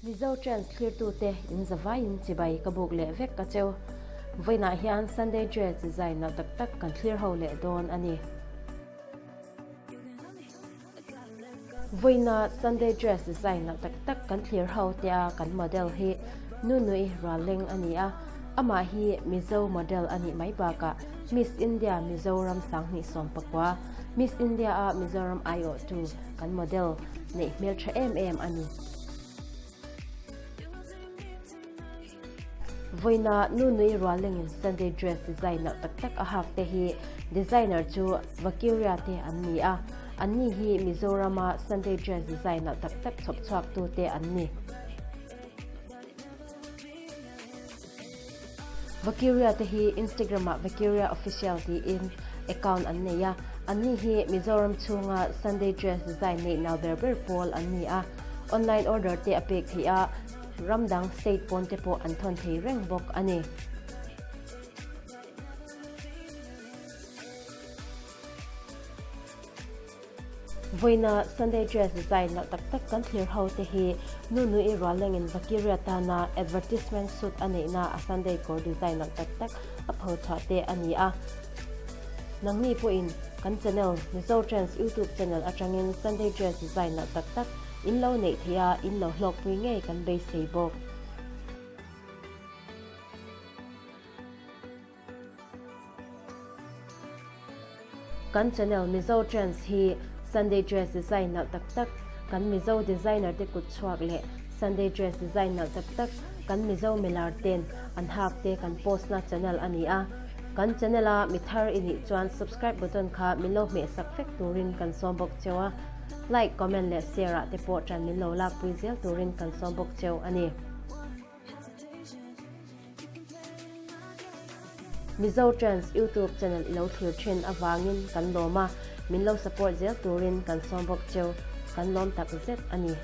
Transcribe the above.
Mizo Trends thlirtute in zavaiin chibai ka buk leh vek a cheu. Vawiinah hian Sunday dress design nalh tak tak kan thlir ho leh dawn a ni. Vawiina Sunday dress design nalh tak tak kan thlir ho te a kan model hi Nunui Rualleng a ni a, amah hi Mizo model a nih mai bakah Miss India Mizoram 2019, Miss India a Mizoram aiawhtu kan model neih hmeltha em em a ni. Vawiina Nunui Ruallengin Sunday dress design nalh tak tak a hak te hi designer chu Vakiria te an ni a, anni hi Mizorama Sunday dress design nalh tak tak chhawp chhuak tu te an ni. Vakiria te hi Instagram ah Vakiria Official tiin account an nei a, anni hi Mizoram chhunga Sunday dress design neih nau ber ber pawl an ni a, online order te a pek theih a, ram dang state pawn te pawh an thawn thei reng bawk a ni. Vawiina Sunday dress design nalh tak tak kan thlir ho te hi nu nui ruallengin Vakiria tana advertisement suit a neihna a Sunday kawr design nalh tak tak a pho chhuah te a ni a. Nangni pawhin kan channel Mizo Trends YouTube channel atangin Sunday dress design nalh tak tak in lo neih theih a, in lo hlawkpui ngei kan beisei bawk. Kan channel Mizo Trends hi Sunday dress design nalh tak tak, kan Mizo designer te kut chhuak leh Sunday dress design nalh tak tak kan Mizo milar ten an hak te kan post na channel a ni a. Kan channel a mi thar i nih chuan subscribe button kha min lo hmeh sak vek turin kan sawm bawk cheu a. Like, comment leh share ah te pawh tan min lo lakpui zel turin kan sawm bawk cheu a ni. Mizo Trends YouTube channel i lo thlir thin avangin kan lawm a, min lo support zel turin kan sawm bawk cheu, kan lawm tak zet a ni.